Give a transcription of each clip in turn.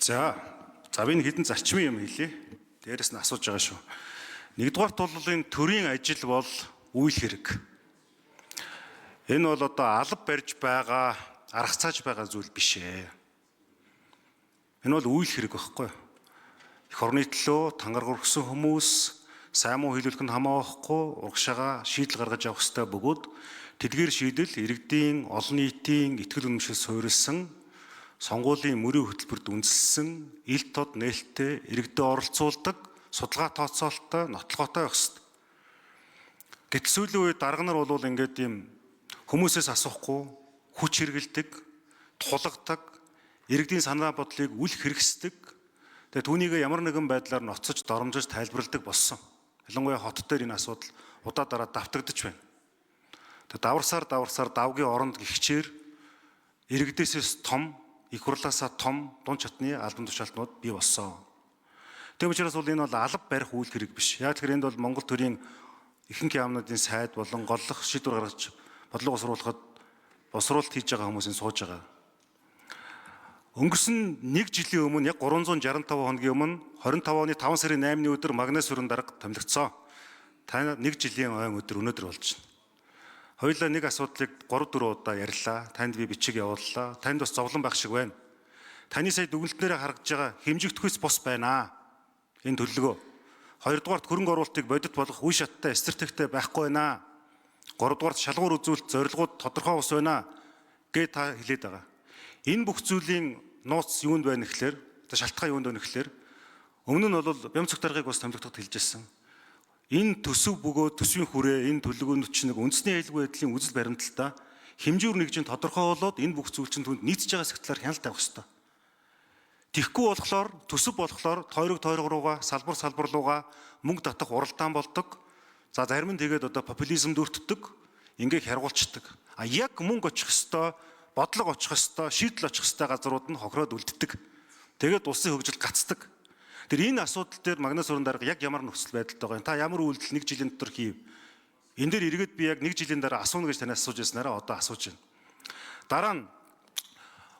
За. За, би нэг хэдэн зарчмын юм хэлье. Дээрэс нь асууж байгаа шүү. Нэгдүгээрт бол энэ төрийн ажил бол үйл хэрэг. Энэ бол одоо алба барьж байгаа, аргацааж байгаа зүйл биш ээ. Энэ бол үйл хэрэг байхгүй юу? Эх орны төлөө тангараг өргөсөн хүмүүс сайн муу хэлүүлэх нь хамаахгүй урагшаага шийдэл гаргаж явах ёстой бөгөөд тэдгээр шийдэл иргэдийн олон нийтийн итгэл үнэмшил суурилсан, сонгуулийн мөрийн хөтөлбөрт үндэслэсэн, ил тод нээлттэй, иргэдэд оролцуулдаг, судалгаа тооцоололтой, нотлогоотой байх ёстой. Гэтэл сүүлийн үед дарга нар бол ингээд ийм хүмүүсээс асуухгүй хүч хэрэглэдэг, тулгадаг, иргэдийн санаа бодлыг үл хэрэгсдэг. Тэгээ түүнийг ямар нэгэн байдлаар ноцож, доромжиж тайлбарладаг болсон. Ялангуяа хот дээр энэ асуудал удаа дараа давтагдаж байна. Тэгээ даварсаар даварсаар давгийн оронд гихчээр иргэдээсээс том, их хурлаасаа том дунд чатны албан тушаалтнууд бий болсон. Тийм учраас бол энэ бол алба барих үйл хэрэг биш. Яг тэгэхээр энд бол Монгол төрийн ихэнх яамнуудын сайд болон голлох шийдвэр гаргаж бодлого босруулахад босруулалт хийж байгаа хүмүүсийн сууж байгаа. Өнгөрсөн нэг жилийн өмнө, яг 365 хоногийн өмнө, 25 оны 5 сарын 8-ны өдөр Магнас сүрэн дарга томилогдсон. Та нэг жилийн ойн өдөр өнөөдөр болж байна. Хоёулаа нэг асуудлыг 3 4 удаа ярьлаа. Танд би бичиг явууллаа. Танд бас зовлон байх шиг байна. Таны сая дүгнэлтнэрээ харагдж байгаа хэмжигдэхүйц бус байна. Энэ төлөвлөгөө. Хоёрдугаарт хөрөнгө оруулалтыг бодит болгох үе шаттай стратегтэй байхгүй байна. Гуравдугаарт шалгуур үзүүлэлт, зорилгууд тодорхой бус байна гэж та хэлээд байгаа. Энэ бүх зүйлийн нууц юунд байна гэхлээр, одоо шалтгаан юунд байна гэхлээр, өмнө нь бол Бямцөх даргаыг бас томилогдоход хэлж ирсэн. Энэ төсөв бөгөөд төсвийн хүрээ, энэ төлөвлөгөөнүүд чинь нэг үндэсний аюулгүй байдлын үзэл баримтлалаа хэмжүүр нэгжин тодорхой болоод энэ бүх зүйл чинь түнд нийцэж байгаа хэсэг талаар хяналт тавих ёстой. Тэгэхгүй болохоор төсөв болохоор тойрог тойрог руугаа, салбар салбар руугаа мөнгө татах уралдаан болдог. За, зарим нь тэгээд одоо популизмд өртдөг, ингээ хяргуулцдаг. А яг мөнгө очих ёстой, бодлого очих ёстой, шийдэл очих ёстой газрууд нь хохироод үлддэг. Тэгээд улсын хөгжил гацдаг. Тэр энэ асуудал дээр Магнас сүрэн дарга яг ямар нөхцөл байдалтай байгаа юм? Та ямар үйлдэл нэг жилийн дотор хийв? Энэ дээр эргээд би яг нэг жилийн дараа асууна гэж танаас асууж байснараа одоо асууж байна. Дараа нь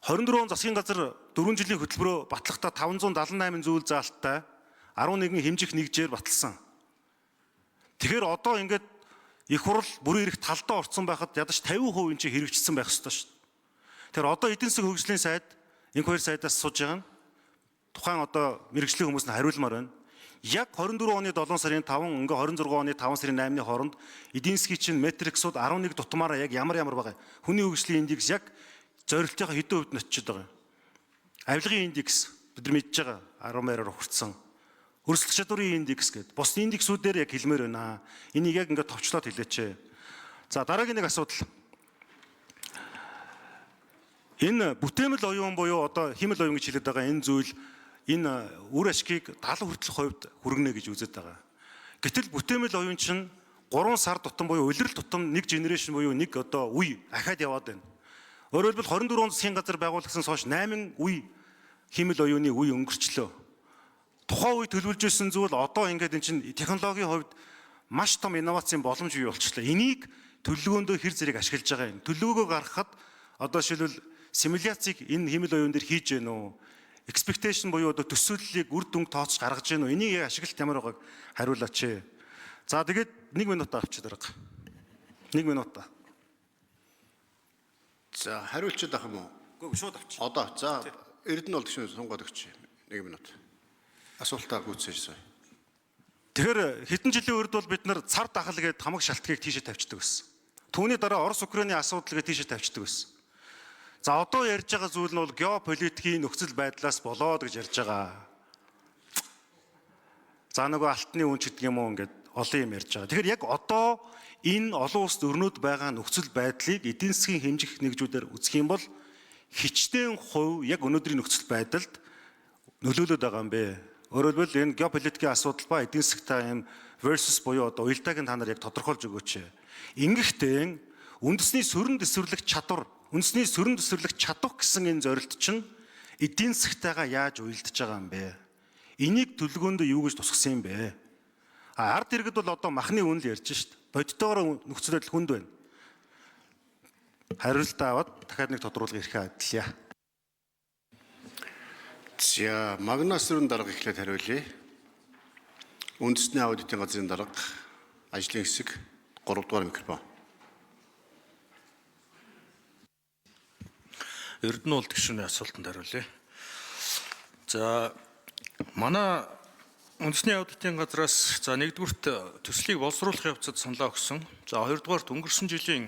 24 он засгийн газар 4 жилийн хөтөлбөрөө батлахдаа 578 зүйл заалттай 11 хэмжих нэгжээр баталсан. Тэгэхээр одоо ингээд их хурл бүрэн эрх талдаа орцсон байхад ядаж 50% энэ чинь хэрэгжчихсэн байх ёстой шүү дээ. Тэгэхээр одоо эдийн засгийн хөгжлийн сайд, инх хоёр сайдаас сууж байгаа нь тухайн одоо мэргэжлийн хүмүүс нь хариулмаар байна. Яг 24 оны 7 сарын 5, ингээ 26 оны 5 сарын 8-ны хооронд эдийн засгийн чинь метриксууд 11 тутмаараа яг ямар ямар байгаа. Хүний хөгжлийн индекс яг зорилтынхаа хэдэн хувьд нь очиж байгаа юм. Авилгын индекс бид нар мэдж байгаа 10 мороор хүртсэн. Өрсөлдөх чадварын индекс гэдэг бус индексүүдээр яг хэлмээр байна. Энийг яг ингээд товчлоод хэлээч. За, дараагийн нэг асуудал. Энэ бүтээмэл оюун буюу одоо хиймэл оюун гэж хэлээд байгаа энэ зүйл энэ үр ашгийг 70 хүртэлх хувьд хүргэнэ гэж үзэж байгаа. Гэтэл бүтээмэл оюун чинь 3 сар тутам буюу улирал тутам нэг generation буюу нэг одоо үе ахаад яваад байна. Өөрөөр хэлбэл, 24 он засгийн газар байгуулагдсанаас хойш 8 үе хиймэл оюуны үе өнгөрчлөө. Тухайн үе төлөвлөж ирсэн зүйл одоо ингээд эн чинь технологийн хувьд маш том инновацийн боломж бий болчихлоо. Энийг төлөвлөгөөндөө хэр зэрэг ашиглаж байгаа юм? Төлөвлөгөөгөө гаргахад одоо жишээлбэл симуляцийг энэ хиймэл оюун дээр хийж гэнэ үү? Expectation буюу одоо төсөөллийг үр дүнг тооцож гаргаж гэнэ үү? Энийг яг ашиглалт ямар байгааг хариулаач. За, тэгээд 1 минут авчи, дарга. 1 минут. За, хариулчихад ах юм уу? Үгүй, шууд авчи. Одоо за, Эрдэнэ бол тэгшин сунгаад өгч. 1 минут. Асуултаа гүйцээж сая. Тэгэхээр хэдэн жилийн өмнө бол бид нар цар тахал гээд хамаг шалтгаыг тийшээ тавьчихдаг байсан. Түүний дараа Орос Украины асуудал гээд тийшээ тавьчихдаг байсан. За, одоо ярьж байгаа зүйл нь бол геополитикийн нөхцөл байдлаас болоод гэж ярьж байгаа. За, нөгөө алтны үн ч гэдэг юм уу, ингээд олон юм ярьж байгаа. Тэгэхээр яг одоо энэ олон улс өрнөд байгаа нөхцөл байдлыг эдийн засгийн хэмжих нэгжүүдээр үзэх юм бол хичнээн хувь яг өнөөдрийн нөхцөл байдалд нөлөөлөд байгаа юм бэ? Өөрөөр хэлбэл, энэ геополитикийн асуудал ба эдийн засгтай юм versus буюу одоо уялдааг нь та нар яг тодорхойлж өгөөч. Ингэхдээ үндэсний сөрөн дэвсвэрлэх чадвар, үндэсний сөрөн дэвсвэрлэх чадах гэсэн энэ зорилт чинь эдийн засгтайгаа яаж уялдаж байгаа юм бэ? Энийг төлөвлөгөөндөө юу гэж тусгасан юм бэ? А ард иргэд бол одоо махны үнэ л ярьж шít. Бодитоогоор нөхцөл байдал хүнд байна. Хариултаа аваад дахиад нэг тодруулга ирэхээ адилъя. За, Магнас сүрэн дарга эхлээд хариулъя. Үндэсний аудитын газрын дарга ажлын хэсэг 3 дугаар микрофон. Эрдэнэ бол гишүүний асуултанд хариулъя. За, манай үндэсний аудитын газраас за нэгдүгüрт төслийг боловсруулах явцад саналаа өгсөн. За, хоёрдугаарт өнгөрсөн жилийн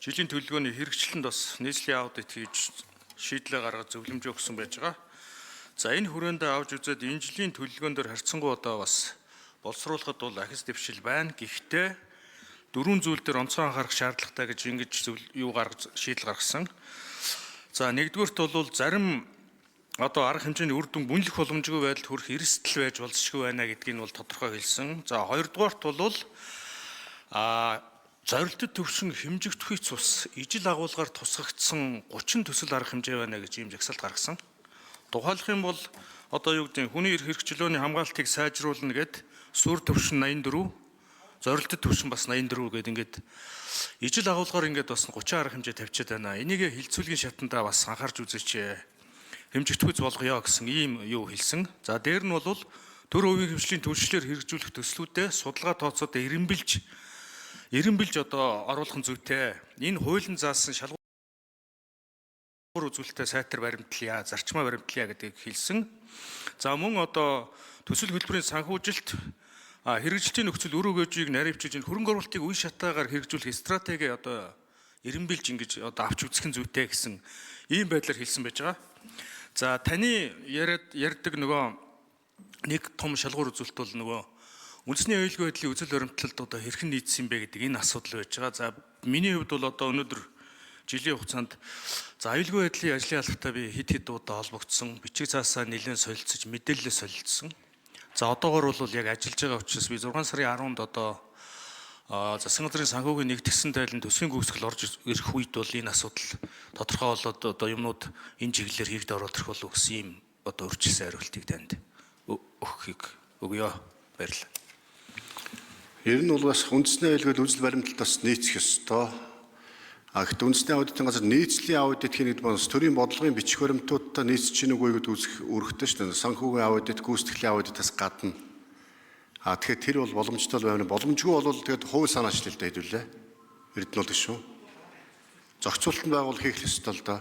төлөвлөгөөний хэрэгчлэлэнд бас нийслэлийн аудит хийж шийдлээ гаргаж зөвлөмж өгсөн байж байгаа. За, энэ хүрээндээ авч үзээд энэ жилийн төлөвлөгөөн дээр харьцангуй одоо бас боловсруулахад бол ахис дэвшил байна. Гэхдээ дөрвөн зүйл дээр онцгой анхаарах шаардлагатай гэж ингэж юу гаргаж шийдэл гаргасан. За, нэгдүгüрт бол зарим одоо арга хэмжээний үр дүн бүнлэх боломжгүй байдалд хүрэх эрсдэл байж болзошгүй байна гэдгийг нь бол тодорхой хэлсэн. За, хоёрдугаарт бол зорилтод төвшин хэмжигдэхүй цус ижил агуулгаар тусгагдсан 30 төсөл арга хэмжээ байна гэж ийм жагсаалт гаргасан. Тухайлах юм бол одоо юу гэдэг нь хүний эрх хэрэгчлөөний хамгаалтыг сайжруулна гэд сүр төвшин 84, зорилтод төвшин бас 84 гэд ингээд ижил агуулгаар ингээд бас 30 арга хэмжээ тавьчиад байна. Энийг хилцүүлгийн шатандаа бас анхаарч үзээч. Хэмжигдэхүйц болгоё гэсэн ийм юу хэлсэн. За, дээр нь бол төр хувийн хэмжлийн түлшлэр хэрэгжүүлэх төслүүдэд судалгаа тооцоодоо эренбэлж одоо оруулах нь зүйтэй. Энэ хуулийн заасан шалгуур үзүүлэлтээ сайтар баримтлая, зарчмаа баримтлая гэдгийг хэлсэн. За, мөн одоо төсөл хөтөлбөрийн санхүүжилт хэрэгжилтийн нөхцөл үр өгөөжийг наривчилж энэ хөрөнгө оруулалтыг үе шатаагаар хэрэгжүүлэх стратеги одоо эренбэлж ингэж одоо авч үзэх нь зүйтэй гэсэн ийм байдлаар хэлсэн байж байгаа. За, таны яриад ярьдаг нөгөө нэг том шалгуур үзүүлэлт бол нөгөө үндэсний аюулгүй байдлын үзэл баримтлалд одоо хэрхэн нийцсэн бэ гэдэг энэ асуудал байж байгаа. За, миний хувьд бол одоо өнөөдөр жилийн хугацаанд за аюулгүй байдлын ажлын албатай би хэд хэд удаа холбогдсон, бичиг цаасаа нэлээд солилцож, мэдээлэлээ солилцсон. За, одоогор бол яг ажиллаж байгаа учраас би 6 сарын 10-нд одоо засгийн газрын санхүүгийн нэгтгсэн тайлан төсвийн гүйцэтгэл орж ирэх үед бол энэ асуудал тодорхой болоод одоо юмнууд энэ чиглэлээр хийгд ороод ирэх болов гэсэн ийм одоо урьдчилсан хариултыг танд өгөхийг өгье. Баярлалаа. Ер нь бол бас үндэсний аюулгүй үзэл баримтлалд бас нийцэх ёстой. А гэхдээ үндэсний аудитын газар нийцлийн аудит хийнэ гэдэг нь бас төрийн бодлогын бичих баримтуудтай нийцэж гин үгүй гэдээ үзэх үүрэгтэй шүү дээ. Санхүүгийн аудит, гүйцэтгэлийн аудитаас гадна. А тэгэхээр тэр бол боломжтой байна. Боломжгүй бол тэгээд хууль санаачлал дээ хэдүүлээ. Эрдэнэ бол шүү. Зохицуултанд байгуул хийх ёстой л доо.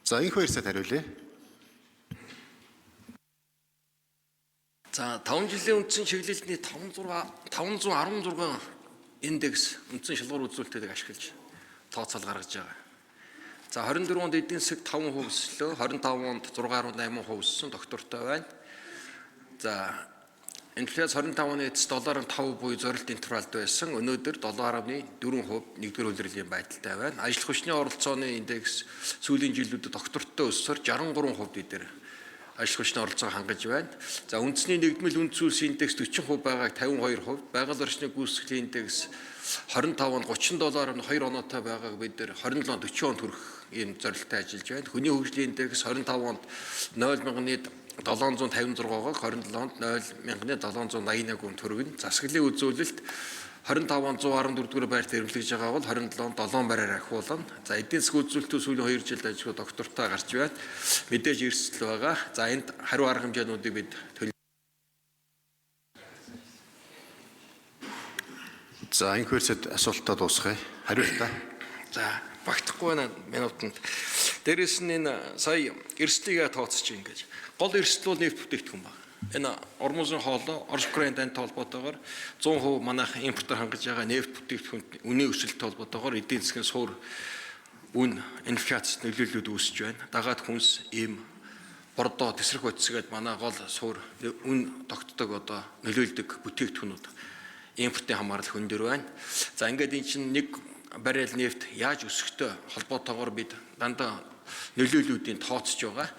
За, инх баяр сайд хариулъя. За, 5 жилийн үндсэн чиглэлтний 516 индекс үндсэн шалгуур үзүүлэлтийг ашиглаж тооцоол гаргаж байгаа. За, 24 онд эдийн засаг 5% өслөө, 25 онд 6.8% өссөн, доктортой байна. За, инфляц 25 оны эцэс 7.5 буюу зорилт интервалд байсан. Өнөөдөр 7.4% нэгдүгээр улирлын байдалтай байна. Ажил хүчний оролцооны индекс сүүлийн жилүүдэд доктортой өссөөр 63% дээр ажил хүчний оролцоог хангаж байна. За, үндэсний нэгдмэл үнд зүйлс индекс 40% байгааг 52%, байгаль орчны гүйцэтгэлийн индекс 25 онд 37.2 оноотой байгааг бид нэр 27 онд 40 онд хүрэх ийм зорилттой ажиллаж байна. Хүний хөгжлийн индекс 25 онд 0.756-г 27 онд 0.781 онд хүргэнэ. Засаглалын үзүүлэлт 25 онд 114 дугаар байрт эрэмблэж байгаа бол 27 онд 7 байраар ахиулна. За, эдийн засгийн үзүүлэлтүүд сүүлийн 2 жилд ажиллах доктортой гарч байна. Мэдээж эрсдэл байгаа. За, энд хариу арга хэмжээнүүдийг бид төлөв. За, инх баяр сайд асуултаа дуусгая. Хариултаа. За, багтахгүй байна минутанд. Дээрээс нь энэ сая эрсдлийг тооцож ингэж. Гол эрсдэл бол нефть бүтээгдэхүүн байна. Энэ Ормузын хоолой, Орос Украин дайнтай холбоотойгоор 100% манайх импортоор хангаж байгаа нефть бүтээгдэхүүн үнийн өсөлттэй холбоотойгоор эдийн засгийн суур үн инфляцид нөлөөллүүд үүсэж байна. Дагаад хүнс, эм, бордоо, тэсрэх бодис гээд манай гол суур үн тогтдог одоо нөлөөлдөг бүтээгдэхүүнүүд импортын хамаарал өндөр байна. За, ингээд эн чинь нэг баррел нефть яаж өсөхтэй холбоотойгоор бид дандаа нөлөөллүүдийн тооцож байгаа.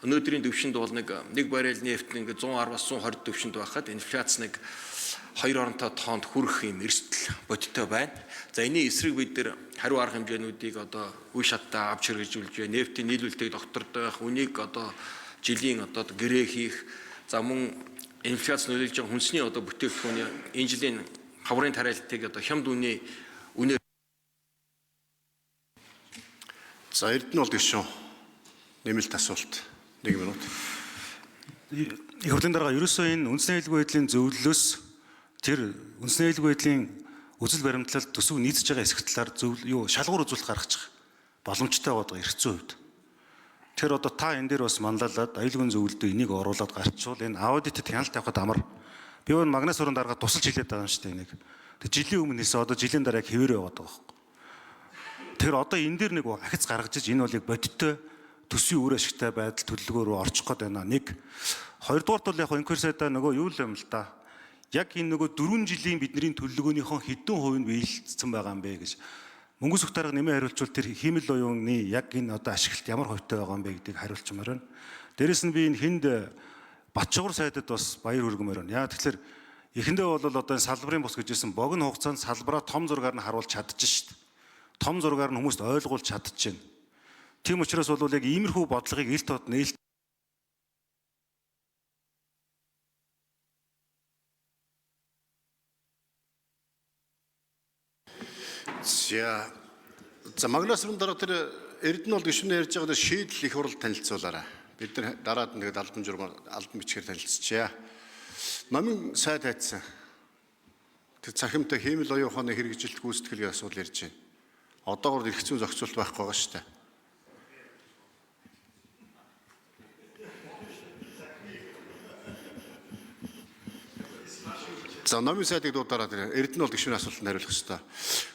Өнөөдрийн төвшөнд бол нэг баррел нефть нэг 110-аас 120 төвшөнд байхад инфляц нэг 2 оронтой тоонд хүрэх юм эрсдэл бодиттой байна. За, энэний эсрэг бид нэр хариу арга хэмжээнүүдийг одоо үе шаттай авч хэрэгжүүлж байна. Нефтийн нийлүүлэлтийг доктортой байх, үнийг одоо жилийн одоо гэрээ хийх, за мөн инфляц нөлөөлж байгаа хүнсний одоо бүтээгдэхүүний энэ жилийн хаврын тариалтыг одоо хямд үнэ үнээр. За, Эрдэнэ бол гишүүн. Нэмэлт асуулт. 1 минут. Их хурлын дарга ерөөсөө энэ үндэсний аюулгүй байдлын зөвлөлөөс тэр үндэсний аюулгүй байдлын үзэл баримтлал төсөв нийцэж байгаа хэсэг талаар зөвл юу шалгуур үзүүлэлт гаргачих боломжтой байгаа эрх зүйн хувьд. Тэр одоо та энэ дээр бас манлайлаад аюулгүй зөвлөлдөө энийг оруулаад гарчвал энэ аудитэд хяналт тавихад амар. Би өөр Магнас уран дарга тусалж хэлээд байгаа юм шүү дээ энийг. Тэг жилийн өмнө хэлсэн одоо жилийн дараа яг хэвээр яваад байгаа байхгүй. Тэр одоо энэ дээр нэг ахиц гаргаж иж энэ бол яг бодиттой төсвийн үр ашигтай байдал төлөвлөгөө рүү орчих гээд байна. Нэг хоёрдугаарт бол яг инквер сайдаа нөгөө юу л юм л да. Яг энэ нөгөө 4 жилийн бидний төлөвлөгөөнийхөө хэдэн хувь нь биелэлцсэн байгаа юм бэ гэж. Мөнгө сүх дарга нэмээ хариулчвал тэр хиймэл оюуны яг энэ одоо ашиглалт ямар хувьтай байгаа юм бэ гэдгийг хариулчмаар байна. Дээрэс нь би энэ хүнд Батчугар сайдад бас баяр хүргэмээр байна. Яа тэгэхээр эхэндээ бол одоо энэ салбарын бус гэжсэн богино хугацаанд салбараа том зургаар нь харуулж чадчих шít. Том зургаар нь хүмүүст ойлгуулж чадчихэв. Тийм учраас бол яг иймэрхүү бодлогыг ил тод нээлт За за Магнас руу дараа тэр Эрдэнэ бол гишүүнээ ярьж байгаа шийдэл их хурал танилцуулаарай. Бид нар дараад нь тэгээд албан журмаар албан бичгээр танилцчихъя. Номын сайд хайцсан. Тэр цахимтай хиймэл оюун ухааны хэрэгжилт гүйцэтгэлгийн асуудал ярьж байна. Одоогор эрх зүйн зохицуулалт байхгүй байгаа шүү дээ. За номын сайдыг дуудараад Эрдэнэ бол гишүүний асуултанд хариулах ёстой.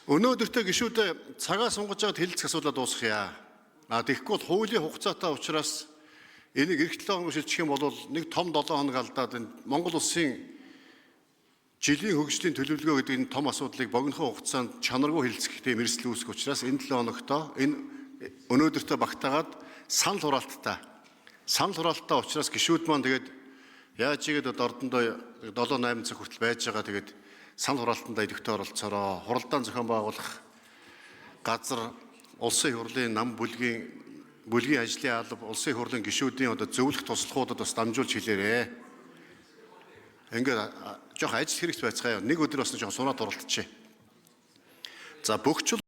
Өнөөдөртөө гишүүдээ цагаа сунгаж байгаад хэлэлцэх асуудлаа дуусгая. А тэгэхгүй бол хуулийн хугацаатай учраас энийг эх 7 хоног шилжих юм бол нэг том 7 хоног алдаад энэ Монгол улсын жилийн хөгжлийн төлөвлөгөө гэдэг энэ том асуудлыг богинохон хугацаанд чанаргүй хэлэлцэх тийм эрсдэл үүсэх учраас энэ 7 хоногтоо энэ өнөөдөртөө багтаагаад санал хураалттай. Санал хураалттай учраас гишүүд маань тэгээд яаж игээд ордондоо 7 8 цаг хүртэл байж байгаа тэгээд санал хураалтандаа идэвхтэй оролцоороо хуралдаан зохион байгуулах газар улсын их хурлын нам бүлгийн ажлын алба улсын их хурлын гишүүдийн одоо зөвлөх туслахуудад бас дамжуулж хэлээрээ. Ингээд жоох ажил хэрэгт байцгаая. Нэг өдөр бас жоох сунаад оролдчихъя. За бөхчл